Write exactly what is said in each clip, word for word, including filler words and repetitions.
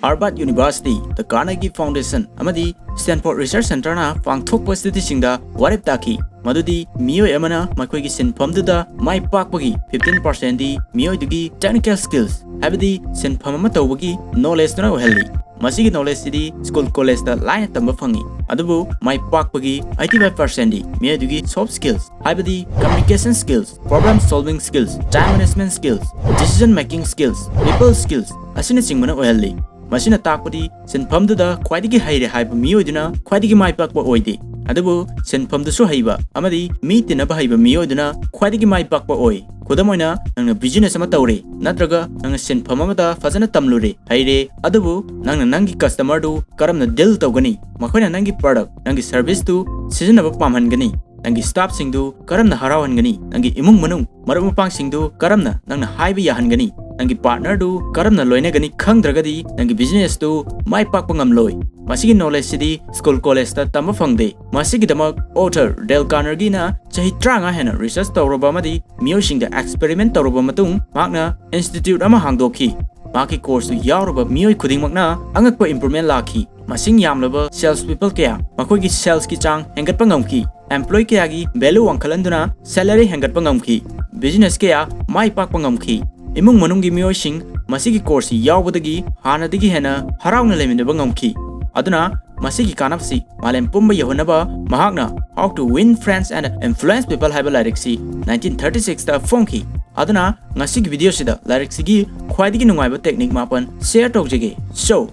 Harvard University, the Carnegie Foundation ꯑꯃꯗꯤ Stanford Research Centerꯅ ꯄꯥꯡꯊꯣꯛꯄ studyꯁꯤꯡꯗ ꯋꯥꯔꯦꯞ ꯇꯥꯈꯤ ꯃꯗꯨꯗꯤ ꯃꯤꯑꯣꯏ ꯑꯃꯅ ꯃꯈꯣꯏꯒꯤ ꯁꯤꯟꯐꯝꯗꯨꯗ ꯃꯥꯏ ꯄꯥꯛꯄꯒꯤ fifteen percentꯗꯤ ꯃꯤꯑꯣꯏꯗꯨꯒꯤ technical skills, ꯍꯥꯏꯕꯗꯤ ꯁꯤꯟꯐꯝ ꯑꯃ ꯇꯧꯕꯒꯤ knowledgeꯗꯨꯅ ꯑꯣꯏꯍꯜꯂꯤ꯫ ꯃꯁꯤꯒꯤ knowledgeꯁꯤꯗꯤ school collegeꯇ ꯂꯥꯏꯅ ꯇꯝꯕ ꯐꯪꯏ, ꯑꯗꯨꯕꯨ ꯃꯥꯏ ꯄꯥꯛꯄꯒꯤ eighty five percentꯗꯤ ꯃꯤꯑꯣꯏꯗꯨꯒꯤ soft skills, ꯍꯥꯏꯕꯗꯤ communication skills, problem solving skills, time management skills, decision making skills, people skills ꯑꯁꯤꯅꯆꯤꯡꯕꯅ ꯑꯣꯏꯍꯜꯂꯤ꯫ ꯃꯁꯤꯅ ꯇꯥꯛꯄꯗꯤ ꯁꯤꯟꯐꯝꯗꯨꯗ ꯈ꯭ꯋꯥꯏꯗꯒꯤ ꯍꯩꯔꯦ ꯍꯥꯏꯕ ꯃꯤꯑꯣꯏꯗꯨꯅ ꯈ꯭ꯋꯥꯏꯗꯒꯤ ꯃꯥꯏ ꯄꯥꯛꯄ ꯑꯣꯏꯗꯦ, ꯑꯗꯨꯕꯨ ꯁꯤꯟꯐꯝꯗꯨꯁꯨ ꯍꯩꯕ ꯑꯃꯗꯤ ꯃꯤ ꯇꯤꯟꯅꯕ ꯍꯩꯕ ꯃꯤꯑꯣꯏꯗꯨꯅ ꯈ꯭ꯋꯥꯏꯗꯒꯤ ꯃꯥꯏ ꯄꯥꯛꯄ ꯑꯣꯏ꯫ ꯈꯨꯗꯝ ꯑꯣꯏꯅ, ꯅꯪꯅ business ꯑꯃ ꯇꯧꯔꯦ, ꯅꯠꯇ꯭ꯔꯒ ꯅꯪꯅ ꯁꯤꯟꯐꯝ ꯑꯃꯗ ꯐꯖꯅ ꯇꯝꯂꯨꯔꯦ, ꯍꯩꯔꯦ, ꯑꯗꯨꯕꯨ ꯅꯪꯅ ꯅꯪꯒꯤ customerꯗꯨ ꯀꯔꯝꯅ deal ꯇꯧꯒꯅꯤ, ꯃꯈꯣꯏꯅ ꯅꯪꯒꯤ product, ꯅꯪꯒꯤ serviceꯇꯨ ꯁꯤꯖꯤꯟꯅꯕ ꯄꯥꯝꯍꯟꯒꯅꯤ, ꯅꯪꯒꯤ staffꯁꯤꯡꯗꯨ ꯀꯔꯝꯅ ꯍꯔꯥꯎꯍꯟꯒꯅꯤ, ꯅꯪꯒꯤ ꯏꯃꯨꯡ ꯃꯅꯨꯡ, ꯃꯔꯨꯞ ꯃꯄꯥꯡꯁꯤꯡꯗꯨ ꯀꯔꯝꯅ ꯅꯪꯅ ꯍꯥꯏꯕ ꯌꯥꯍꯟꯒꯅꯤ, ꯅꯪꯒꯤ partnerꯗꯨ ꯀꯔꯝꯅ ꯂꯣꯏꯅꯒꯅꯤ ꯈꯪꯗ꯭ꯔꯒꯗꯤ ꯅꯪꯒꯤ businessꯇꯨ ꯃꯥꯏ ꯄꯥꯛꯄ ꯉꯝꯂꯣꯏ꯫ ꯃꯁꯤꯒꯤ knowledgeꯁꯤꯗꯤ school collegeꯇ ꯇꯝꯕ ꯐꯪꯗꯦ꯫ ꯃꯁꯤꯒꯤꯗꯃꯛ author Dale Carnegieꯅ ꯆꯍꯤ ꯇꯔꯥꯃꯉꯥ ꯍꯦꯟꯅ research ꯇꯧꯔꯕ ꯑꯃꯗꯤ ꯃꯤꯑꯣꯏꯁꯤꯡꯗ experiment ꯇꯧꯔꯕ ꯃꯇꯨꯡ ꯃꯍꯥꯛꯅ institute ꯑꯃ ꯍꯥꯡꯗꯣꯛꯈꯤ꯫ ꯃꯍꯥꯛꯀꯤ courseꯇꯨ ꯌꯥꯎꯔꯕ ꯃꯤꯑꯣꯏ ꯈꯨꯗꯤꯡꯃꯛꯅ ꯑꯉꯛꯄ improvement ꯂꯥꯛꯈꯤ꯫ ꯃꯁꯤꯡ ꯌꯥꯝꯂꯕ sales people ꯀꯌꯥ ꯃꯈꯣꯏꯒꯤ salesꯀꯤ ꯆꯥꯡ ꯍꯦꯟꯒꯠꯄ ꯉꯝꯈꯤ꯫ Employee ꯀꯌꯥꯒꯤ value ꯋꯥꯡꯈꯠꯍꯟꯗꯨꯅ salary ꯍꯦꯟꯒꯠꯄ ꯉꯝꯈꯤ꯫ Business ꯀꯌꯥ ꯃꯥꯏ ꯄꯥꯛꯄ ꯉꯝꯈꯤ꯫ ꯏꯃꯨꯡ ꯃꯅꯨꯡꯒꯤ ꯃꯤꯑꯣꯏꯁꯤꯡ ꯃꯁꯤꯒꯤ course ꯌꯥꯎꯕꯗꯒꯤ ꯍꯥꯟꯅꯗꯒꯤ ꯍꯦꯟꯅ ꯍꯔꯥꯎꯅ ꯂꯩꯃꯤꯟꯅꯕ ꯉꯝꯈꯤ꯫ ꯑꯗꯨꯅ ꯃꯁꯤꯒꯤ ꯀꯥꯟꯅꯕꯁꯤ ꯃꯥꯂꯦꯝ ꯄꯨꯝꯕ ꯌꯧꯍꯟꯅꯕ ꯃꯍꯥꯛꯅ How to Win Friends and Influence People ꯍꯥꯏꯕ ꯂꯥꯏꯔꯤꯛꯁꯤ nineteen thirty sixꯇ ꯐꯣꯡꯈꯤ꯫ ꯑꯗꯨꯅ ꯉꯁꯤꯒꯤ videoꯁꯤꯗ ꯂꯥꯏꯔꯤꯛꯁꯤꯒꯤ ꯈ꯭ꯋꯥꯏꯗꯒꯤ ꯅꯨꯡꯉꯥꯏꯕ technique ꯃꯥꯄꯟ share ꯇꯧꯖꯒꯦ꯫ So,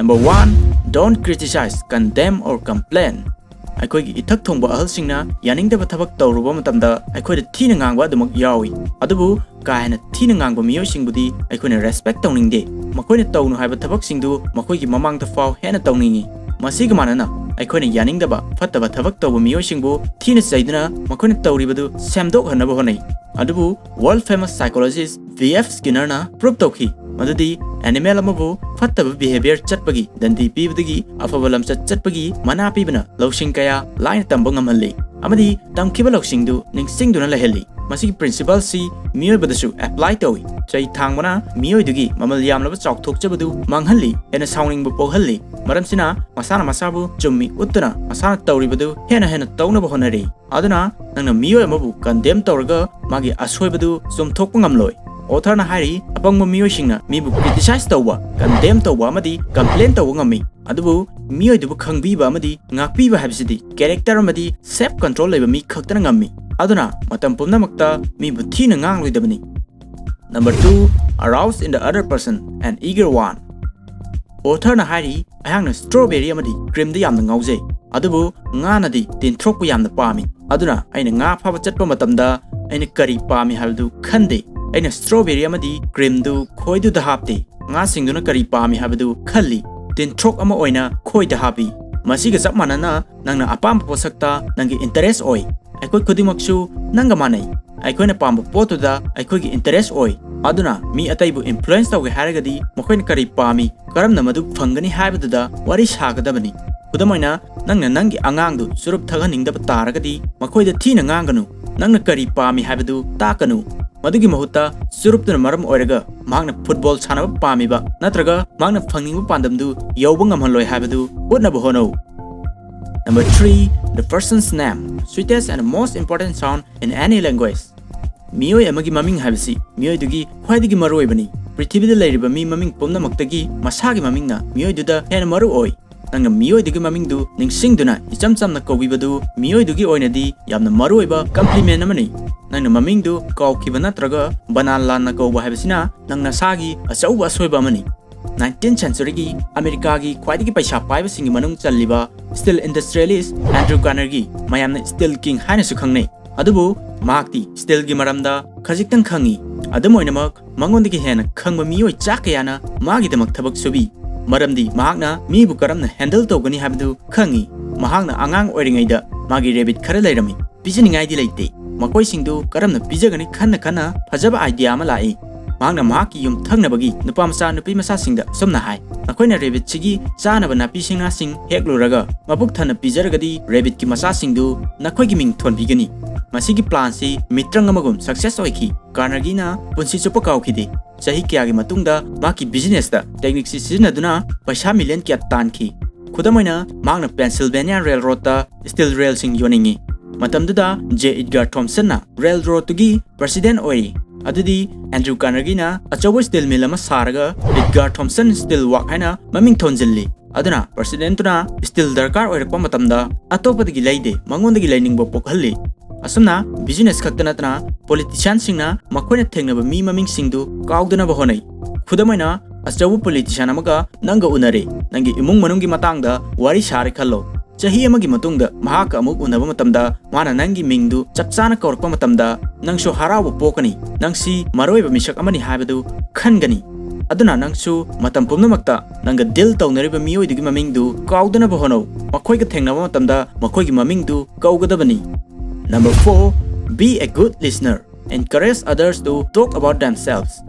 number one, don't criticize, condemn or complain. ꯑꯩꯈꯣꯏꯒꯤ ꯏꯊꯛ ꯊꯣꯡꯕ ꯑꯍꯜꯁꯤꯡꯅ ꯌꯥꯅꯤꯡꯗꯕ ꯊꯕꯛ ꯇꯧꯔꯨꯕ ꯃꯇꯝꯗ ꯑꯩꯈꯣꯏꯗ ꯊꯤꯅ ꯉꯥꯡꯕ ꯑꯗꯨꯃꯛ ꯌꯥꯎꯏ, ꯑꯗꯨꯕꯨ ꯀꯥ ꯍꯦꯟꯅ ꯊꯤꯅ ꯉꯥꯡꯕ ꯃꯤꯑꯣꯏꯁꯤꯡꯕꯨꯗꯤ ꯑꯩꯈꯣꯏꯅ respect ꯇꯧꯅꯤꯡꯗꯦ꯫ ꯃꯈꯣꯏꯅ ꯇꯧꯅꯨ ꯍꯥꯏꯕ ꯊꯕꯛꯁꯤꯡꯗꯨ ꯃꯈꯣꯏꯒꯤ ꯃꯃꯥꯡꯗ ꯐꯥꯎ ꯍꯦꯟꯅ ꯇꯧꯅꯤꯡꯏ꯫ ꯃꯁꯤꯒ ꯃꯥꯟꯅꯅ ꯑꯩꯈꯣꯏꯅ ꯌꯥꯅꯤꯡꯗꯕ ꯐꯠꯇꯕ ꯊꯕꯛ ꯇꯧꯕ ꯃꯤꯑꯣꯏꯁꯤꯡꯕꯨ ꯊꯤꯅ ꯆꯩꯗꯨꯅ ꯃꯈꯣꯏꯅ ꯇꯧꯔꯤꯕꯗꯨ ꯁꯦꯝꯗꯣꯛꯍꯟꯅꯕ ꯍꯣꯠꯅꯩ꯫ ꯑꯗꯨꯕꯨ world famous psychologist V F Skinnerꯅ prove ꯇꯧꯈꯤ ꯃꯗꯨꯗꯤ animal ꯑꯃꯕꯨ ꯐꯠꯇꯕ behavior ꯆꯠꯄꯒꯤ ꯗꯟꯗꯤ ꯄꯤꯕꯗꯒꯤ ꯑꯐꯕ ꯂꯝꯆꯠ ꯆꯠꯄꯒꯤ ꯃꯅꯥ ꯄꯤꯕꯅ ꯂꯧꯁꯤꯡ ꯀꯌꯥ ꯂꯥꯏꯅ ꯇꯝꯕ ꯉꯝꯍꯜꯂꯤ ꯑꯃꯗꯤ ꯇꯝꯈꯤꯕ ꯂꯧꯁꯤꯡꯗꯨ ꯅꯤꯡꯁꯤꯡꯗꯨꯅ ꯂꯩꯍꯜꯂꯤ꯫ ꯃꯁꯤꯒꯤ principleꯁꯤ ꯃꯤꯑꯣꯏꯕꯗꯁꯨ apply ꯇꯧꯏ꯫ ꯆꯩ ꯊꯥꯡꯕꯅ ꯃꯤꯑꯣꯏꯗꯨꯒꯤ ꯃꯃꯜ ꯌꯥꯝꯂꯕ ꯆꯥꯎꯊꯣꯛꯆꯕꯗꯨ ꯃꯥꯡꯍꯜꯂꯤ, ꯍꯦꯟꯅ ꯁꯥꯎꯅꯤꯡꯕ ꯄꯣꯛꯍꯜꯂꯤ, ꯃꯔꯝꯁꯤꯅ ꯃꯁꯥꯅ ꯃꯁꯥꯕꯨ ꯆꯨꯝꯃꯤ ꯎꯠꯇꯨꯅ ꯃꯁꯥꯅ ꯇꯧꯔꯤꯕꯗꯨ ꯍꯦꯟꯅ ꯍꯦꯟꯅ ꯇꯧꯅꯕ ꯍꯣꯠꯅꯔꯤ꯫ ꯑꯗꯨꯅ ꯅꯪꯅ ꯃꯤꯑꯣꯏ ꯑꯃꯕꯨ condemn ꯇꯧꯔꯒ ꯃꯥꯒꯤ ꯑꯁꯣꯏꯕꯗꯨ ꯆꯨꯝꯊꯣꯛꯄ ꯉꯝꯂꯣꯏ꯫ Authorꯅ ꯍꯥꯏꯔꯤ, ꯑꯄꯪꯕ ꯃꯤꯑꯣꯏꯁꯤꯡꯅ ꯃꯤꯕꯨ criticize ꯇꯧꯕ, condemn ꯇꯧꯕ ꯑꯃꯗꯤ complain ꯇꯧꯕ ꯉꯝꯃꯤ, ꯑꯗꯨꯕꯨ ꯃꯤꯑꯣꯏꯗꯨꯕꯨ ꯈꯪꯕꯤꯕ ꯑꯃꯗꯤ ꯉꯥꯛꯄꯤꯕ ꯍꯥꯏꯕꯁꯤꯗꯤ character ꯑꯃꯗꯤ self control ꯂꯩꯕ ꯃꯤ ꯈꯛꯇꯅ ꯉꯝꯃꯤ꯫ ꯑꯗꯨꯅ ꯃꯇꯝ ꯄꯨꯝꯅꯃꯛꯇ ꯃꯤꯕꯨ ꯊꯤꯅ ꯉꯥꯡꯂꯣꯏꯗꯕꯅꯤ꯫ Number two, arouse in the other person an eager one. Authorꯅ ꯍꯥꯏꯔꯤ, ꯑꯩꯍꯥꯛꯅ strawberry ꯑꯃꯗꯤ creamꯗ ꯌꯥꯝꯅ ꯉꯥꯎꯖꯩ, ꯑꯗꯨꯕꯨ ꯉꯥꯅꯗꯤ ꯇꯤꯟꯊ꯭ꯔꯣꯛꯄꯨ ꯌꯥꯝꯅ ꯄꯥꯝꯃꯤ꯫ ꯑꯗꯨꯅ ꯑꯩꯅ ꯉꯥ ꯐꯥꯕ ꯆꯠꯄ ꯃꯇꯝꯗ ꯑꯩꯅ ꯀꯔꯤ ꯄꯥꯝꯃꯤ ꯍꯥꯏꯕꯗꯨ ꯈꯟꯗꯦ꯫ ꯑꯩꯅ strawberry ꯑꯃꯗꯤ creamꯗꯨ ꯈꯣꯏꯗꯨꯗ ꯍꯥꯞꯇꯦ꯫ ꯉꯥꯁꯤꯡꯗꯨꯅ ꯀꯔꯤ ꯄꯥꯝꯃꯤ ꯍꯥꯏꯕꯗꯨ ꯈꯜꯂꯤ꯫ ꯇꯤꯟꯊ꯭ꯔꯣꯛ ꯑꯃ ꯑꯣꯏꯅ ꯈꯣꯏꯗ ꯍꯥꯞꯄꯤ꯫ ꯃꯁꯤꯒ ꯆꯞ ꯃꯥꯟꯅꯅ ꯅꯪꯅ ꯑꯄꯥꯝꯕ ꯄꯣꯠꯁꯛꯇ ꯅꯪꯒꯤ interest ꯑꯣꯏ꯫ ꯑꯩꯈꯣꯏ ꯈꯨꯗꯤꯡꯃꯛꯁꯨ ꯅꯪꯒ ꯃꯥꯟꯅꯩ꯫ ꯑꯩꯈꯣꯏꯅ ꯄꯥꯝꯕ ꯄꯣꯠꯇꯨꯗ ꯑꯩꯈꯣꯏꯒꯤ interest ꯑꯣꯏ꯫ ꯑꯗꯨꯅ ꯃꯤ ꯑꯇꯩꯕꯨ influence ꯇꯧꯒꯦ ꯍꯥꯏꯔꯒꯗꯤ ꯃꯈꯣꯏꯅ ꯀꯔꯤ ꯄꯥꯝꯃꯤ, ꯀꯔꯝꯅ ꯃꯗꯨ ꯐꯪꯒꯅꯤ ꯍꯥꯏꯕꯗꯨꯗ ꯋꯥꯔꯤ ꯁꯥꯒꯗꯕꯅꯤ꯫ ꯈꯨꯗꯝ ꯑꯣꯏꯅ, ꯅꯪꯅ ꯅꯪꯒꯤ ꯑꯉꯥꯡꯗꯨ ꯆꯨꯔꯨꯞ ꯊꯛꯍꯟꯅꯤꯡꯗꯕ ꯇꯥꯔꯒꯗꯤ ꯃꯈꯣꯏꯗ ꯊꯤꯅ ꯉꯥꯡꯒꯅꯨ꯫ ꯅꯪꯅ ꯀꯔꯤ ꯄꯥꯝꯃꯤ ꯍꯥꯏꯕꯗꯨ ꯇꯥꯛꯀꯅꯨ꯫ ꯃꯗꯨꯒꯤ ꯃꯍꯨꯠꯇ ꯆꯨꯔꯨꯞꯇꯨꯅ ꯃꯔꯝ ꯑꯣꯏꯔꯒ ꯃꯍꯥꯛꯅ football ꯁꯥꯟꯅꯕ ꯄꯥꯝꯃꯤꯕ ꯅꯠꯇ꯭ꯔꯒ ꯃꯍꯥꯛꯅ ꯐꯪꯅꯤꯡꯕ ꯄꯥꯟꯗꯝꯗꯨ ꯌꯧꯕ ꯉꯝꯍꯜꯂꯣꯏ ꯍꯥꯏꯕꯗꯨ ꯎꯠꯅꯕ ꯍꯣꯠꯅꯧ꯫ Number three, the person's name, sweetest and most important sound in any language. ꯃꯤꯑꯣꯏ ꯑꯃꯒꯤ ꯃꯃꯤꯡ ꯍꯥꯏꯕꯁꯤ ꯃꯤꯑꯣꯏꯗꯨꯒꯤ ꯈ꯭ꯋꯥꯏꯗꯒꯤ ꯃꯔꯨꯑꯣꯏꯕꯅꯤ꯫ ꯄ꯭ꯔꯤꯊꯤꯕꯤꯗ ꯂꯩꯔꯤꯕ ꯃꯤ ꯃꯃꯤꯡ ꯄꯨꯝꯅꯃꯛꯇꯒꯤ ꯃꯁꯥꯒꯤ ꯃꯃꯤꯡꯅ ꯃꯤꯑꯣꯏꯗꯨꯗ ꯍꯦꯟꯅ ꯃꯔꯨ ꯑꯣꯏ꯫ ꯅꯪꯅ ꯃꯤꯑꯣꯏꯗꯨꯒꯤ ꯃꯃꯤꯡꯗꯨ ꯅꯤꯡꯁꯤꯡꯗꯨꯅ ꯏꯆꯝ ꯆꯝꯅ ꯀꯧꯕꯤꯕꯗꯨ ꯃꯤꯑꯣꯏꯗꯨꯒꯤ ꯑꯣꯏꯅꯗꯤ ꯌꯥꯝꯅ ꯃꯔꯨꯑꯣꯏꯕ compliment ꯑꯃꯅꯤ꯫ ꯅꯪꯅ ꯃꯃꯤꯡꯗꯨ ꯀꯥꯎꯈꯤꯕ ꯅꯠꯇ꯭ꯔꯒ ꯕꯅꯥꯟ ꯂꯥꯟꯅ ꯀꯧꯕ ꯍꯥꯏꯕꯁꯤꯅ ꯅꯪ ꯅꯁꯥꯒꯤ ꯑꯆꯧꯕ ꯑꯁꯣꯏꯕ ꯑꯃꯅꯤ꯫ Nineteenth centuryꯒꯤ ꯑꯃꯦꯔꯤꯀꯥꯒꯤ ꯈ꯭ꯋꯥꯏꯗꯒꯤ ꯄꯩꯁꯥ ꯄꯥꯏꯕꯁꯤꯡꯒꯤ ꯃꯅꯨꯡ ꯆꯜꯂꯤꯕ steel industrialist Andrew Carnegie, ꯃꯌꯥꯝꯅ Steel King ꯍꯥꯏꯅꯁꯨ ꯈꯪꯅꯩ꯫ ꯑꯗꯨꯕꯨ ꯃꯍꯥꯛꯇꯤ steelꯒꯤ ꯃꯔꯝꯗ ꯈꯖꯤꯛꯇꯪ ꯈꯪꯏ꯫ ꯑꯗꯨꯝ ꯑꯣꯏꯅꯃꯛ, ꯃꯉꯣꯟꯗꯒꯤ ꯍꯦꯟꯅ ꯈꯪꯕ ꯃꯤꯑꯣꯏ ꯆꯥ ꯀꯌꯥꯅ ꯃꯥꯒꯤꯗꯃꯛ ꯊꯕꯛ ꯁꯨꯕꯤ, ꯃꯔꯝꯗꯤ ꯃꯍꯥꯛꯅ ꯃꯤꯕꯨ ꯀꯔꯝꯅ handle ꯇꯧꯒꯅꯤ ꯍꯥꯏꯕꯗꯨ ꯈꯪꯏ꯫ ꯃꯍꯥꯛꯅ ꯑꯉꯥꯡ ꯑꯣꯏꯔꯤꯉꯩꯗ ꯃꯥꯒꯤ rabbit ꯈꯔ ꯂꯩꯔꯝꯃꯤ꯫ ꯄꯤꯖꯅꯤꯡꯉꯥꯏꯗꯤ ꯂꯩꯇꯦ꯫ ꯃꯈꯣꯏꯁꯤꯡꯗꯨ ꯀꯔꯝꯅ ꯄꯤꯖꯒꯅꯤ ꯈꯟꯅ ꯈꯟꯅ ꯐꯖꯕ idea ꯑꯃ ꯂꯥꯛꯏ꯫ ꯃꯍꯥꯛꯅ ꯃꯍꯥꯛꯀꯤ ꯌꯨꯝꯊꯪꯅꯕꯒꯤ ꯅꯨꯄꯥ ꯃꯆꯥ ꯅꯨꯄꯤ ꯃꯆꯥꯁꯤꯡꯗ ꯑꯁꯨꯝꯅ ꯍꯥꯏ, "ꯅꯈꯣꯏꯅ rabbitꯁꯤꯒꯤ ꯆꯥꯅꯕ ꯅꯥꯄꯤ ꯁꯤꯡꯅꯥꯁꯤꯡ ꯍꯦꯛꯂꯨꯔꯒ ꯃꯄꯨꯛ ꯊꯟꯅ ꯄꯤꯖꯔꯒꯗꯤ rabbitꯀꯤ ꯃꯆꯥꯁꯤꯡꯗꯨ ꯅꯈꯣꯏꯒꯤ ꯃꯤꯡ ꯊꯣꯟꯕꯤꯒꯅꯤ꯫ ꯃꯁꯤꯒꯤ planꯁꯤ ꯃꯤꯇ꯭ꯔꯪ ꯑꯃꯒꯨꯝ success ꯑꯣꯏꯈꯤ꯫ ꯀꯥꯔꯅꯒꯤꯅ ꯄꯨꯟꯁꯤ ꯆꯨꯞꯄ ꯀꯥꯎꯈꯤꯗꯦ꯫ ꯆꯍꯤ ꯀꯌꯥꯒꯤ ꯃꯇꯨꯡꯗ ꯃꯍꯥꯛꯀꯤ businessꯇ techniqueꯁꯤ ꯁꯤꯖꯤꯟꯅꯗꯨꯅ ꯄꯩꯁꯥ million ꯀꯌꯥ ꯇꯥꯟꯈꯤ꯫ ꯈꯨꯗꯝ ꯑꯣꯏꯅ, ꯃꯍꯥꯛꯅ Pennsylvania Railroadꯇ steel railꯁꯤꯡ ꯌꯣꯟꯅꯤꯡꯉꯤ꯫ ꯃꯇꯝꯗꯨꯗ J. Edgar Thomsonꯅ railroadꯇꯨꯒꯤ president ꯑꯣꯏꯔꯤ꯫ ꯑꯗꯨꯗꯤ Andrew Carnegieꯅ ꯑꯆꯧꯕ steel mill ꯑꯃ ꯁꯥꯔꯒ Edgar Thomson Steel Work ꯍꯥꯏꯅ ꯃꯃꯤꯡ ꯊꯣꯟꯖꯤꯜꯂꯤ꯫ ꯑꯗꯨꯅ presidentꯇꯨꯅ steel ꯗꯔꯀꯥꯔ ꯑꯣꯏꯔꯛꯄ ꯃꯇꯝꯗ ꯑꯇꯣꯞꯄꯗꯒꯤ ꯂꯩꯗꯦ, ꯃꯉꯣꯟꯗꯒꯤ ꯂꯩꯅꯤꯡꯕ ꯄꯣꯛꯍꯜꯂꯤ꯫ ꯑꯁꯨꯝꯅ business ꯈꯛꯇ ꯅꯠꯇꯅ politicianꯁꯤꯡꯅ ꯃꯈꯣꯏꯅ ꯊꯦꯡꯅꯕ ꯃꯤ ꯃꯃꯤꯡꯁꯤꯡꯗꯨ ꯀꯥꯎꯗꯅꯕ ꯍꯣꯠꯅꯩ꯫ ꯈꯨꯗꯝ ꯑꯣꯏꯅ, ꯑꯆꯧꯕ politician ꯑꯃꯒ ꯅꯪꯒ ꯎꯅꯔꯦ, ꯅꯪꯒꯤ ꯏꯃꯨꯡ ꯃꯅꯨꯡꯒꯤ ꯃꯇꯥꯡꯗ ꯋꯥꯔꯤ ꯁꯥꯔꯦ ꯈꯜꯂꯣ꯫ ꯆꯍꯤ ꯑꯃꯒꯤ ꯃꯇꯨꯡꯗ ꯃꯍꯥꯛꯀ ꯑꯃꯨꯛ ꯎꯅꯕ ꯃꯇꯝꯗ ꯃꯥꯅ ꯅꯪꯒꯤ ꯃꯤꯡꯗꯨ ꯆꯞ ꯆꯥꯅ ꯀꯧꯔꯛꯄ ꯃꯇꯝꯗ ꯅꯪꯁꯨ ꯍꯔꯥꯎꯕ ꯄꯣꯛꯀꯅꯤ꯫ ꯅꯪꯁꯤ ꯃꯔꯨꯑꯣꯏꯕ ꯃꯤꯁꯛ ꯑꯃꯅꯤ ꯍꯥꯏꯕꯗꯨ ꯈꯟꯒꯅꯤ꯫ ꯑꯗꯨꯅ ꯅꯪꯁꯨ ꯃꯇꯝ ꯄꯨꯝꯅꯃꯛꯇ ꯅꯪꯒ deal ꯇꯧꯅꯔꯤꯕ ꯃꯤꯑꯣꯏꯗꯨꯒꯤ ꯃꯃꯤꯡꯗꯨ ꯀꯥꯎꯗꯅꯕ ꯍꯣꯠꯅꯧ꯫ ꯃꯈꯣꯏꯒ ꯊꯦꯡꯅꯕ ꯃꯇꯝꯗ ꯃꯈꯣꯏꯒꯤ ꯃꯃꯤꯡꯗꯨ ꯀꯧꯒꯗꯕꯅꯤ꯫ Number four, be a good listener. Encourage others to talk about themselves.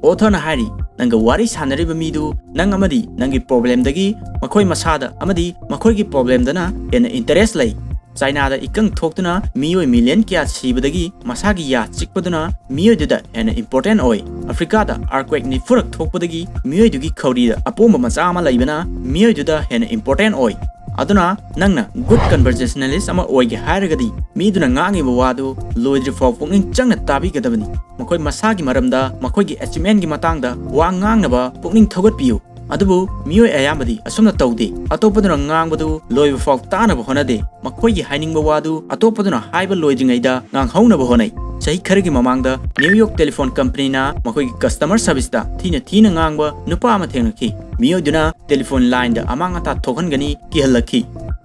Authorꯅ ꯍꯥꯏꯔꯤ, ꯅꯪꯒ ꯋꯥꯔꯤ ꯁꯥꯟꯅꯔꯤꯕ ꯃꯤꯗꯨ ꯅꯪ ꯑꯃꯗꯤ ꯅꯪꯒꯤ problemꯗꯒꯤ ꯃꯈꯣꯏ ꯃꯁꯥꯗ ꯑꯃꯗꯤ ꯃꯈꯣꯏꯒꯤ problemꯗꯅ ꯍꯦꯟꯅ interest ꯂꯩ꯫ ꯆꯥꯏꯅꯥꯗ ꯏꯀꯪ ꯊꯣꯛꯇꯨꯅ ꯃꯤꯑꯣꯏ million ꯀꯌꯥ ꯁꯤꯕꯗꯒꯤ ꯃꯁꯥꯒꯤ ꯌꯥ ꯆꯤꯛꯄꯗꯨꯅ ꯃꯤꯑꯣꯏꯗꯨꯗ ꯍꯦꯟꯅ important ꯑꯣꯏ꯫ ꯑꯐ꯭ꯔꯤꯀꯥꯗ earthquake ꯅꯤꯐꯨꯔꯛ ꯊꯣꯛꯄꯗꯒꯤ ꯃꯤꯑꯣꯏꯗꯨꯒꯤ ꯈꯧꯔꯤꯗ ꯑꯄꯣꯝꯕ ꯃꯆꯥ ꯑꯃ ꯂꯩꯕꯅ ꯃꯤꯑꯣꯏꯗꯨꯗ ꯍꯦꯟꯅ important ꯑꯣꯏ꯫ ꯑꯗꯨꯅ ꯅꯪꯅ good conversationalist ꯑꯃ ꯑꯣꯏꯒꯦ ꯍꯥꯏꯔꯒꯗꯤ ꯃꯤꯗꯨꯅ ꯉꯥꯡꯉꯤꯕ ꯋꯥꯗꯨ ꯂꯣꯏꯗ꯭ꯔꯤꯐꯥꯎ ꯄꯨꯛꯅꯤꯡ ꯆꯪꯅ ꯇꯥꯕꯤꯒꯗꯕꯅꯤ꯫ ꯃꯈꯣꯏ ꯃꯁꯥꯒꯤ ꯃꯔꯝꯗ, ꯃꯈꯣꯏꯒꯤ achievementꯀꯤ ꯃꯇꯥꯡꯗ ꯋꯥ ꯉꯥꯡꯅꯕ ꯄꯨꯛꯅꯤꯡ ꯊꯧꯒꯠꯄꯤꯌꯨ꯫ ꯑꯗꯨꯕꯨ ꯃꯤꯑꯣꯏ ꯑꯌꯥꯝꯕꯗꯤ ꯑꯁꯨꯝꯅ ꯇꯧꯗꯦ꯫ ꯑꯇꯣꯞꯄꯗꯨꯅ ꯉꯥꯡꯕꯗꯨ ꯂꯣꯏꯕ ꯐꯥꯎ ꯇꯥꯅꯕ ꯍꯣꯠꯅꯗꯦ꯫ ꯃꯈꯣꯏꯒꯤ ꯍꯥꯏꯅꯤꯡꯕ ꯋꯥꯗꯨ ꯑꯇꯣꯞꯄꯗꯨꯅ ꯍꯥꯏꯕ ꯂꯣꯏꯗ꯭ꯔꯤꯉꯩꯗ ꯉꯥꯡꯍꯧꯅꯕ ꯍꯣꯠꯅꯩ꯫ ꯆꯍꯤ ꯈꯔꯒꯤ ꯃꯃꯥꯡꯗ New York Telephone Companyꯅ ꯃꯈꯣꯏꯒꯤ customer serviceꯇ ꯊꯤꯅ ꯊꯤꯅ ꯉꯥꯡꯕ ꯅꯨꯄꯥ ꯑꯃ ꯊꯦꯡꯅꯈꯤ꯫ ꯃꯤꯑꯣꯏꯗꯨꯅ telephone lineꯗ ꯑꯃꯥꯡ ꯑꯇꯥ ꯊꯣꯛꯍꯟꯒꯅꯤ ꯀꯤꯍꯜꯂꯛꯈꯤ꯫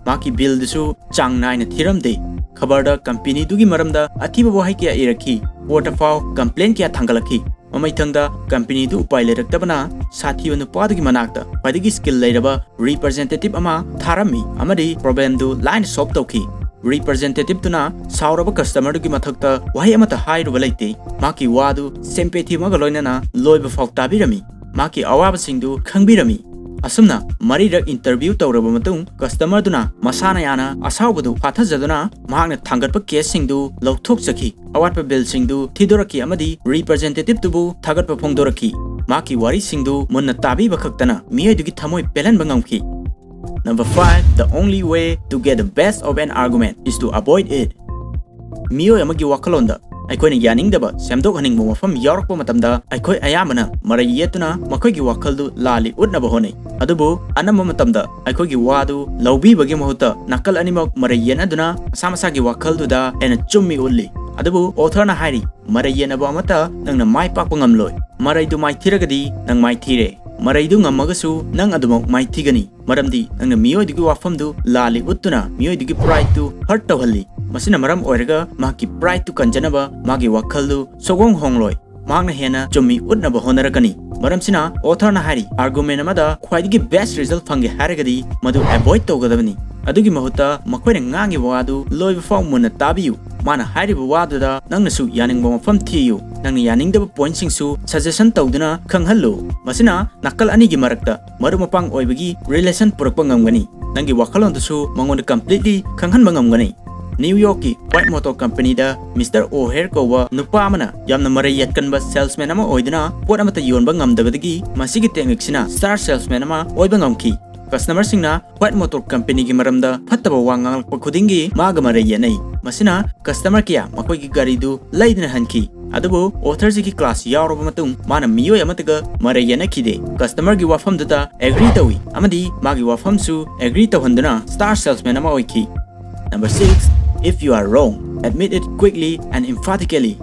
ꯃꯍꯥꯛꯀꯤ billꯗꯨꯁꯨ ꯆꯥꯡ ꯅꯥꯏꯅ ꯊꯤꯔꯝꯗꯦ꯫ ꯈꯕꯔꯗ companyꯗꯨꯒꯤ ꯃꯔꯝꯗ ꯑꯊꯤꯕ ꯋꯥꯍꯩ ꯀꯌꯥ ꯏꯔꯛꯈꯤ꯫ Courtꯇ ꯐꯥꯎ complaint ꯀꯌꯥ ꯊꯥꯡꯒꯠꯂꯛꯈꯤ꯫ ꯃꯃꯩꯊꯪꯗ companyꯗꯨ ꯎꯄꯥꯏ ꯂꯩꯔꯛꯇꯕꯅ ꯁꯥꯊꯤꯕ ꯅꯨꯄꯥꯗꯨꯒꯤ ꯃꯅꯥꯛꯇ ꯈ꯭ꯋꯥꯏꯗꯒꯤ skill ꯂꯩꯔꯕ representative ꯑꯃ ꯊꯥꯔꯝꯃꯤ ꯑꯃꯗꯤ problemꯗꯨ ꯂꯥꯏꯅ solve ꯇꯧꯈꯤ꯫ Representativeꯗꯨꯅ ꯁꯥꯎꯔꯕ customerꯗꯨꯒꯤ ꯃꯊꯛꯇ ꯋꯥꯍꯩ ꯑꯃꯠꯇ ꯍꯥꯏꯔꯨꯕ ꯂꯩꯇꯦ꯫ ꯃꯍꯥꯛꯀꯤ ꯋꯥꯗꯨ sympathy ꯑꯃꯒ ꯂꯣꯏꯅꯅ ꯂꯣꯏꯕ ꯐꯥꯎ ꯇꯥꯕꯤꯔꯝꯃꯤ꯫ ꯃꯍꯥꯛꯀꯤ ꯑꯋꯥꯕꯁꯤꯡꯗꯨ ꯈꯪꯕꯤꯔꯝꯃꯤ꯫ ꯑꯁꯨꯝꯅ ꯃꯔꯤꯔꯛ interview ꯇꯧꯔꯕ ꯃꯇꯨꯡ, customerꯗꯨꯅ ꯃꯁꯥꯅ ꯌꯥꯅ ꯑꯁꯥꯎꯕꯗꯨ ꯐꯥꯊꯖꯗꯨꯅ ꯃꯍꯥꯛꯅ ꯊꯥꯡꯒꯠꯄ caseꯁꯤꯡꯗꯨ ꯂꯧꯊꯣꯛꯆꯈꯤ, ꯑꯋꯥꯠꯄ billꯁꯤꯡꯗꯨ ꯊꯤꯗꯣꯔꯛꯈꯤ ꯑꯃꯗꯤ representativeꯗꯨꯕꯨ ꯊꯥꯒꯠꯄ ꯐꯣꯡꯗꯣꯔꯛꯈꯤ꯫ ꯃꯍꯥꯛꯀꯤ ꯋꯥꯔꯤꯁꯤꯡꯗꯨ ꯃꯨꯟꯅ ꯇꯥꯕꯤꯕ ꯈꯛꯇꯅ ꯃꯤꯑꯣꯏꯗꯨꯒꯤ ꯊꯃꯣꯏ ꯄꯦꯜꯍꯟꯕ ꯉꯝꯈꯤ꯫ Number five, the only way to get the best of an argument is to avoid it. ꯃꯤꯑꯣꯏ ꯑꯃꯒꯤ ꯋꯥꯈꯜꯂꯣꯟꯗ ꯑꯩꯈꯣꯏꯅ ꯌꯥꯅꯤꯡꯗꯕ ꯁꯦꯝꯗꯣꯛꯍꯟꯅꯤꯡꯕ ꯋꯥꯐꯝ ꯌꯥꯎꯔꯛꯄ ꯃꯇꯝꯗ, ꯑꯩꯈꯣꯏ ꯑꯌꯥꯝꯕꯅ ꯃꯔꯩ ꯌꯦꯠꯇꯨꯅ ꯃꯈꯣꯏꯒꯤ ꯋꯥꯈꯜꯗꯨ ꯂꯥꯜꯂꯤ ꯎꯠꯅꯕ ꯍꯣꯠꯅꯩ꯫ ꯑꯗꯨꯕꯨ ꯑꯅꯝꯕ ꯃꯇꯝꯗ ꯑꯩꯈꯣꯏꯒꯤ ꯋꯥꯗꯨ ꯂꯧꯕꯤꯕꯒꯤ ꯃꯍꯨꯠꯇ ꯅꯥꯀꯜ ꯑꯅꯤꯃꯛ ꯃꯔꯩ ꯌꯦꯠꯅꯗꯨꯅ ꯃꯁꯥ ꯃꯁꯥꯒꯤ ꯋꯥꯈꯜꯗꯨꯗ ꯍꯦꯟꯅ ꯆꯨꯝꯃꯤ ꯎꯠꯂꯤ꯫ ꯑꯗꯨꯕꯨ authorꯅ ꯍꯥꯏꯔꯤ, ꯃꯔꯩ ꯌꯦꯠꯅꯕ ꯑꯃꯠꯇ ꯅꯪꯅ ꯃꯥꯏ ꯄꯥꯛꯄ ꯉꯝꯂꯣꯏ꯫ ꯃꯔꯩꯗꯨ ꯃꯥꯏꯊꯤꯔꯒꯗꯤ ꯅꯪ ꯃꯥꯏꯊꯤꯔꯦ꯫ ꯃꯔꯩꯗꯨ ꯉꯝꯃꯒꯁꯨ ꯅꯪ ꯑꯗꯨꯃꯛ ꯃꯥꯏꯊꯤꯒꯅꯤ꯫ ꯃꯔꯝꯗꯤ ꯅꯪꯅ ꯃꯤꯑꯣꯏꯗꯨꯒꯤ ꯋꯥꯐꯝꯗꯨ ꯂꯥꯜꯂꯤ ꯎꯠꯇꯨꯅ ꯃꯤꯑꯣꯏꯗꯨꯒꯤ prideꯇꯨ hurt ꯇꯧꯍꯜꯂꯤ꯫ ꯃꯁꯤꯅ ꯃꯔꯝ ꯑꯣꯏꯔꯒ ꯃꯍꯥꯛꯀꯤ prideꯇꯨ ꯀꯟꯖꯅꯕ ꯃꯥꯒꯤ ꯋꯥꯈꯜꯗꯨ ꯁꯨꯛꯍꯣꯡ ꯍꯣꯡꯂꯣꯏ꯫ ꯃꯍꯥꯛꯅ ꯍꯦꯟꯅ ꯆꯨꯝꯃꯤ ꯎꯠꯅꯕ ꯍꯣꯠꯅꯔꯛꯀꯅꯤ꯫ ꯃꯔꯝꯁꯤꯅ authorꯅ ꯍꯥꯏꯔꯤ, argument ꯑꯃꯗ ꯈ꯭ꯋꯥꯏꯗꯒꯤ best result ꯐꯪꯒꯦ ꯍꯥꯏꯔꯒꯗꯤ ꯃꯗꯨ avoid ꯇꯧꯒꯗꯕꯅꯤ꯫ ꯑꯗꯨꯒꯤ ꯃꯍꯨꯠꯇ ꯃꯈꯣꯏꯅ ꯉꯥꯡꯉꯤꯕ ꯋꯥꯗꯨ ꯂꯣꯏꯕ ꯐꯥꯎ ꯃꯨꯟꯅ ꯇꯥꯕꯤꯌꯨ꯫ ꯃꯥꯅ ꯍꯥꯏꯔꯤꯕ ꯋꯥꯗꯨꯗ ꯅꯪꯅꯁꯨ ꯌꯥꯅꯤꯡꯕ ꯃꯐꯝ ꯊꯤꯌꯨ꯫ ꯅꯪꯅ ꯌꯥꯅꯤꯡꯗꯕ pointꯁꯤꯡꯁꯨ suggestion ꯇꯧꯗꯨꯅ ꯈꯪꯍꯜꯂꯨ꯫ ꯃꯁꯤꯅ ꯅꯥꯀꯜ ꯑꯅꯤꯒꯤ ꯃꯔꯛꯇ ꯃꯔꯨꯞ ꯃꯄꯥꯡ ꯑꯣꯏꯕꯒꯤ relation ꯄꯨꯔꯛꯄ ꯉꯝꯒꯅꯤ꯫ ꯅꯪꯒꯤ ꯋꯥꯈꯜꯂꯣꯟꯗꯨꯁꯨ ꯃꯉꯣꯟꯗ completely ꯈꯪꯍꯟꯕ ꯉꯝꯒꯅꯤ꯫ New Yorkꯀꯤ White Motor Companyꯗ Mister O'Hare ꯀꯧꯕ ꯅꯨꯄꯥ ꯑꯃꯅ ꯌꯥꯝꯅ ꯃꯔꯩ ꯌꯦꯠꯀꯟꯕ salesman ꯑꯃ ꯑꯣꯏꯗꯨꯅ ꯄꯣꯠ ꯑꯃꯠꯇ ꯌꯣꯟꯕ ꯉꯝꯗꯕꯗꯒꯤ ꯃꯁꯤꯒꯤ techniqueꯁꯤꯅ star salesman ꯑꯃ ꯑꯣꯏꯕ ꯉꯝꯈꯤ꯫ Customerꯁꯤꯡꯅ White Motor Companyꯒꯤ ꯃꯔꯝꯗ ꯐꯠꯇꯕ ꯋꯥ ꯉꯥꯡꯂꯛꯄ ꯈꯨꯗꯤꯡꯒꯤ ꯃꯥꯒ ꯃꯔꯩ ꯌꯦꯠꯅꯩ꯫ ꯃꯁꯤꯅ customer ꯀꯌꯥ ꯃꯈꯣꯏꯒꯤ ꯒꯥꯔꯤꯗꯨ ꯂꯩꯗꯅ ꯍꯟꯈꯤ꯫ ꯑꯗꯨꯕꯨ authorꯁꯤꯒꯤ class ꯌꯥꯎꯔꯕ ꯃꯇꯨꯡ ꯃꯥꯅ ꯃꯤꯑꯣꯏ ꯑꯃꯠꯇꯒ ꯃꯔꯩ ꯌꯦꯠꯅꯈꯤꯗꯦ꯫ Customerꯒꯤ ꯋꯥꯐꯝꯗꯨꯗ agree ꯇꯧꯏ ꯑꯃꯗꯤ ꯃꯥꯒꯤ ꯋꯥꯐꯝꯁꯨ agree ꯇꯧꯍꯟꯗꯨꯅ star salesman ꯑꯃ ꯑꯣꯏꯈꯤ꯫ Number six, if you are wrong, admit it quickly and emphatically.